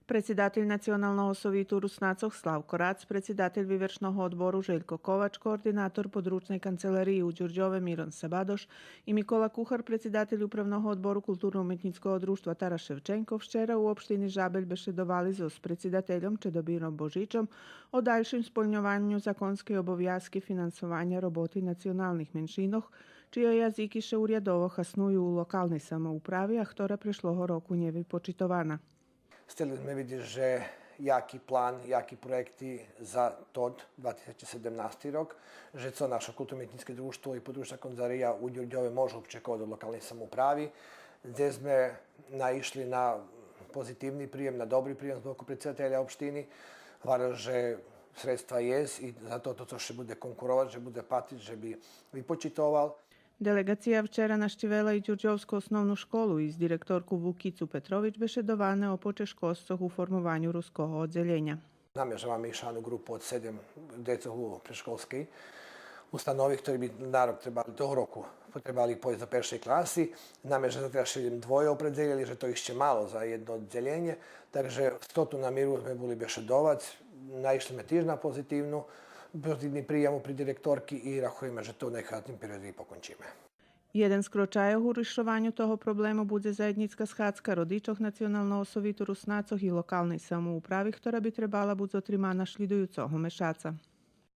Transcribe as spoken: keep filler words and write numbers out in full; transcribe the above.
Предсидатель Националного совиту Руснацох Славко Рац, предсидатель Вивершного одбору Желько Ковач, координатор Подручней канцелариї у Дюрдьове Мирон Сабадош и Микола Кухар, предсидатель Управного одбору Културно-уметнїцкого дружтва Тарас Шевченко, вчера у општини Жабель бешедовали зоз предсидательом Чедобиром Божичом о дальшим сполньованю законскей обовязки финансованя роботи националних меншинох, чийо язики ше урядово хасную у локалней самоуправи, а хтора прешлого року нє випочитована. Сцели зме видзиц же яки план, яки проєкти за тот два тисячи седемнасти рок, же цо нашо културно-уметнїцке дружтво и подручна канцелария у Дюрдьове можу очековац од локалней самоуправи, дзе зме наишли на позитивни приєм, на добри приєм з боку предсидателя општини. Гварел же средства єст и за тото цо ше буде конкуровац, же буде патриц, же би випочитовал. Делеґация вчера нащивела и Дюрдьовску основну школу и з директорку Вукицу Петрович бешедоване о почежкосцох у формованю руского оддзелєня. Знаме же маме и шану ґрупу од седем дзецох у предшколскей установи, хтори би на рок требали, того року потребали пойсц до першей класи. Знаме же за тераз ше лєм двоє опредзелєли, же то ище мало за єдно оддзелєнє. Так же з тоту намиру зме були бешедовац, наишли зме тиж на позитивну, позитивни приєм при директорки и рахуєме же то у найкратшим периоду и покончиме. Єден з крочайох у ришованю того проблему будзе заєднїцка схадзка родичох Националного совиту Руснацох и локалней самоуправи, хтора би требала буц отримана шлїдуюцого мешаца.